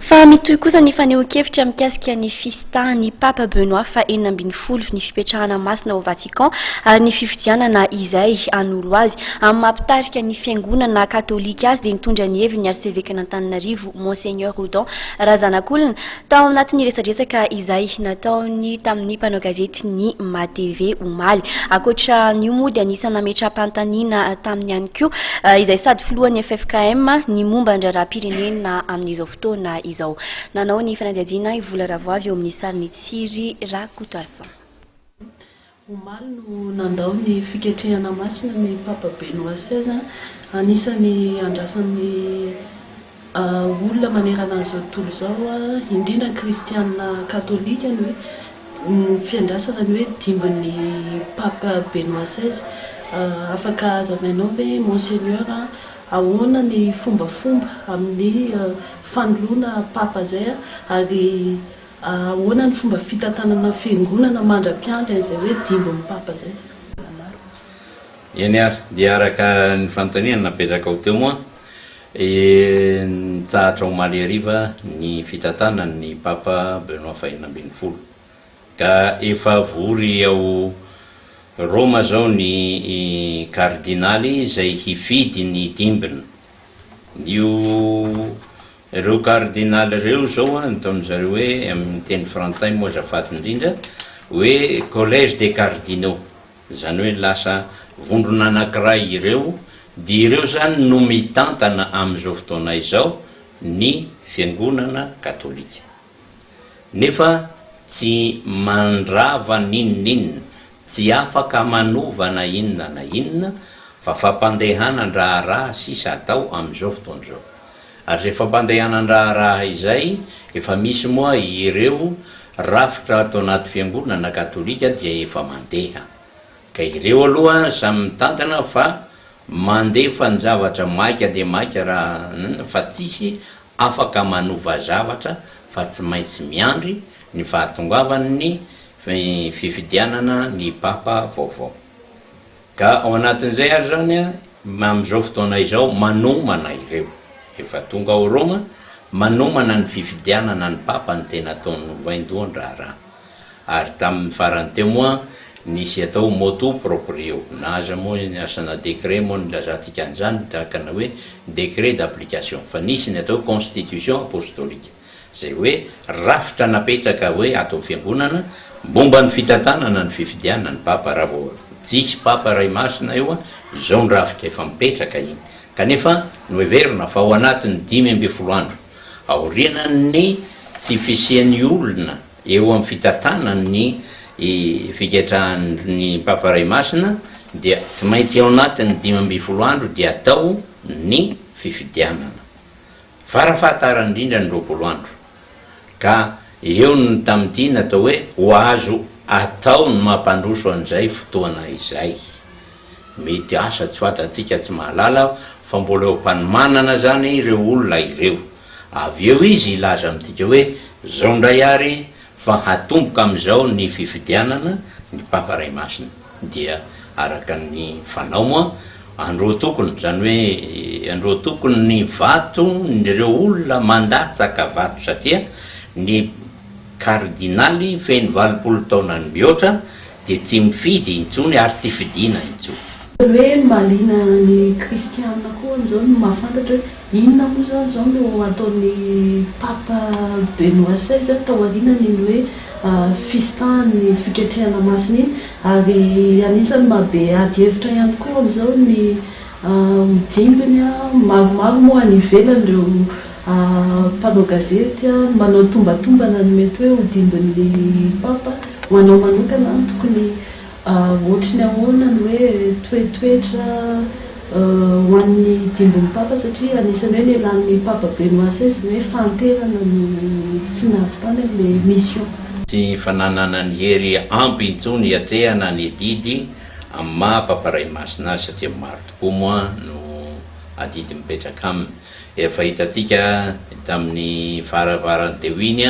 Fa mitohy kosa ny fanehoan-kevitra mikasika ny fisintahan'ny Papa Benoît faha-16, ny fipetrahana masina ao Vatican ary ny fifidianana izay hanolo azy. Amin'ny maha mpitarika ny fiangonana katolika azy dia nitondra ny heviny ny Arsevekan'Antananarivo Monseigneur Odon Razanakolona tao anatin'ny resadresaka izay nataony tamin'ny mpanao gazety ny MATV omaly. Ankoatra an'io moa dia anisan'ny nametra-panontaniana taminy ihany koa izay sady filohan'ny ffkm ny momba ny raharaham-pirenena amin'izao fotoana izao. Nanao ny fanadihadiana i Vola Ravoavy eo amin'ny sarin'i Tsiry Rakotoarison. Omaly no nandao ny fiketrehana masina ny Papa Benoît seize. Anisan'ny andrasan'ny olona manerana an'izao tontolo izao, indrindra ny kristiana katolika ny hoe ny fiandrasana ny hoe dimbin'ny Papa Benoît seize. Afaka hazavainao ve Monseigneur ahoana ny fombafomba amin'ny fanoloana Papa izay ary Ahoana ny fomba fitantanana fiangonana mandra-piandry an'izay hoe dimbin'ny Papa izay? Eny ary, dia araka ny fanontaniana napetrakao teo moa, nitsahatra omaly hariva ny fitantanany ny Papa Benoît fahenina ambin'ny folo. Ka efa vory ao Roma izao ny kardinaly izay hifidy ny dimbina. Io Ireo kardinaly ireo izao an, ataon-dry zareo hoe, amin'ny teny frantsay moa azafady indrindra, hoe collège des cardinaux, izany hoe lasa vondrona anankiray ireo, dia ireo izany no mitantana amin'izao fotoana izao ny fiangonana katolika. Nefa tsy mandrava n'inon'inona, tsy afaka manova na inona na inona fa fampandehanan-draharaha sisa atao amin'izao fotoana izao. Ary izay fampandehanan-draharaha izay, efa misy moa ireo rafitra ato anaty fiangonana katolika dia efa mandeha. Ka ireo aloha samy mitantana fa mandefa ny zavatra maika dia maika raha fa tsisy afaka manova zavatra fa tsy maintsy miandry ny fahatongavan'ny fifidianana ny Papa vaovao. Ka ao anatin'izay ary izany amin'izao fotoana izao manomana ireo efa tonga ao Roma, manomana ny fifidianana ny Papa ny tena ataony vaindohan-draharaha. Ary tamin'ny farany teo moa nisy atao motu proprio, na aza moa ny asana décret moa no ilazantsika an'izany, tahaka ny hoe décret d'application, fa nisy ny atao hoe constitution apostolique, izay hoe rafitra napetraka hoe ato amin'ny fiangonana momba ny fitantanana ny fifidianana ny Papa, raha vao tsisy Papa Ray Masina eo, izao ny rafitra efa mipetraka iny, kanefa noheverina fa ao anatin'ny 15 andro aorianan'ny tsy fisian'ny olona Eo amin'ny fitantanana ny fiketrahan'ny Papa Ray Masina dia tsy maintsy ao anatin'ny 15 andro dia atao ny fifidianana. Farafahatarany indrindra ny 20 andro. Ka eo no tamin'ity natao hoe ho azo atao ny mampandroso an'izay fotoana izay. Mety asa tsy fantatsika tsy mahalala fa mbola eo am-panomanana izany ireo olona ireo. Avy eo izy hilaza amintsika hoe zao indray ary fa hatomboka amin'izao ny fifidianana ny Papa Ray Masina. Dia araka ny fanao moa, androatokony, izany hoe androatokony ny vato ireo olona mandatsaka vato satria ny kardinaly feno 80 taona ny mihoatra dia tsy mifidy intsony ary tsy fidiana intsony. Ny hoe mahaliana ny kristianina koa amin'izao ny mahafantatra hoe inona moa izany izao no ataon'ny Papa Benoît seize taorianan'iny hoe fisitahan'ny fiketrehana masina iny ary anisan'ny mahabe ady hevitra ihany koa amin'izao ny dimbiny maromaro moa any ivelany ireo mpanao gazety manao tombatombana ny mety hoe ho dimbin'ny Papa. Ho anao manokana tokony ohatry ny ahoana ny hoe toetoetra ho an'ny dimbin'ny Papa satria anisan'ny hoe nialan'ny Papa Benoît seize ny hoe fahanterana no tsy nahavitany amin'ilay mission. Tsy fananana ny hery ampy intsony hiatrehana ny adidy amin'ny maha Papa Ray Masina azy satria maro tokoa moa no adidy mipetraka aminy. Efa hitantsika tamin'ny faraparany teo iny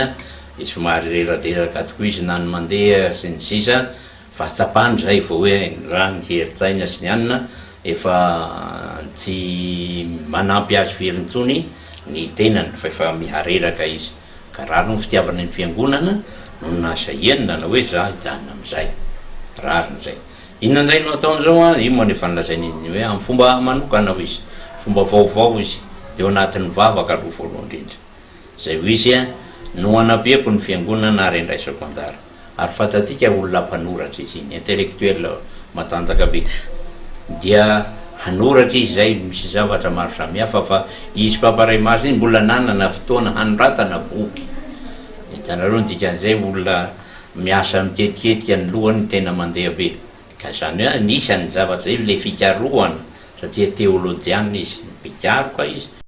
dia somary reradreraka tokoa izy na ny mandeha sy ny sisa fa tsapany izay vao hoe raha ny herin-tsaina sy ny anona efa tsy manampy azy firy intsony. ny tenany fa efa mihareraka izy. Ka rariny ny fitiavana ny fiangonana no nahasahiany nanao hoe za hijanona amin'izay. Rariny izay. Inona indray no ataony izao an? Io moa no efa nolazainy iny hoe amin'ny fomba manokana hoy izy, fomba vaovao hoy izy, dia ao anatin'ny vavaka aloha voalohany indrindra. Izay hoy izy an, no hanampiako ny fiangonana ary handraisako anjara. Ary fantatsika olona mpanoratra izy iny, intellectuel matanjaka be. Dia hanoratra izy izay, misy zavatra maro samihafa fa izy Papa Ray Masina iny mbola nanana fotoana hanoratana boky. Hitanareo ny dikan'izay, olona miasa miketiketika ny lohany tena mandeha be. Ka izany hoe anisan'ny zavatra izay ilay fikarohana satria teolojiana izy, mpikaroka izy.